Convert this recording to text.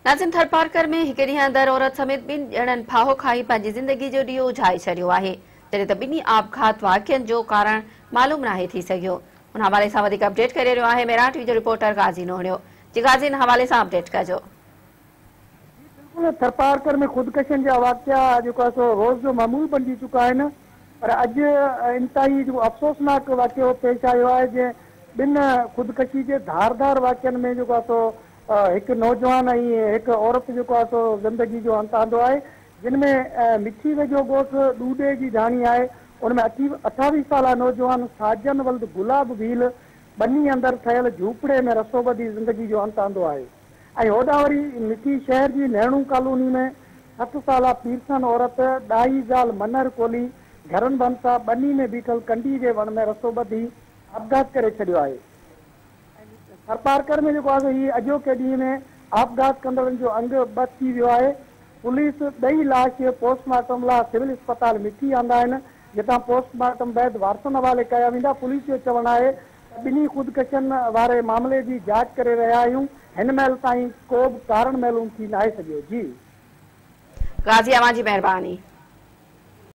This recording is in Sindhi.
ناظرين، ٿرپارڪر ۾ هڪ ڏينهن اندر عورت سميت 2 ڄڻن ڦاهو کائي پنهنجي زندگي جو ڏيئو اجهائي ڇڏيو آهي، جڏهن ته ٻنهي آپگهات واقعن جو ڪارڻ معلوم ناهي ٿي سگهيو. ان حوالي سان وڌيڪ اپڊيٽ ڪري رهيو آهي مهراڻ ٽي وي جو رپورٽر غازي نوهڙيو. جي غازي، ان حوالي سان اپڊيٽ ڪجو. جي بلڪل، ٿرپارڪر ۾ خودڪشين جا واقعا جيڪو آهي سو روز جو معمول بڻجي چڪا آهن، پر اڄ انتهائي جيڪو افسوسناڪ واقعو پيش آيو آهي، جنهن ٻن خودڪشي جي ڌار ڌار واقعن ۾ جيڪو آهي سو هڪ نوجوان ۽ هڪ عورت جيڪو آهي سو زندگي جو انت آندو آهي، جن ۾ مٺي ويجهو ڳوٺ ڏوڏي جي ڍاڻي آهي، ان ۾ 28 سالا نوجوان ساجن ولد گلاب ڀيل ٻني اندر ٺهيل جهوپڙي ۾ رسو ٻڌي زندگي جو انت آندو آهي ۽ هوڏانهن وري مٺي شهر جي نهڻو ڪالوني ۾ 60 سالا پيرسن عورت ڏاهي زال منهر ڪولهي گهرن ڀرسان ٻني ۾ بيٺل ڪنڊي جي وڻ ۾ رسو ٻڌي آپگهات ڪري ڇڏيو آهي. ۽ ٿرپارڪر ۾ جيڪو آهي سو هي اڄوڪي ڏينهن ۾ آپگهات ڪندڙن جو انگ 2 ٿي ويو آهي. پوليس ٻئي لاش پوسٽ مارٽم لاء سول اسپتال مٺي آندا آهن، جتان پوسٽ مارٽم بعد وارثن حوالي ڪيا ويندا. پوليس جو چوڻ آهي ته ٻنهي خودڪشين واري معاملي جي جاچ ڪري رهيا آهيون، هن مهل تائين ڪو به ڪارڻ معلوم ٿي ناهي سگهيو. جي. غازي، اوهان جي مهرباني.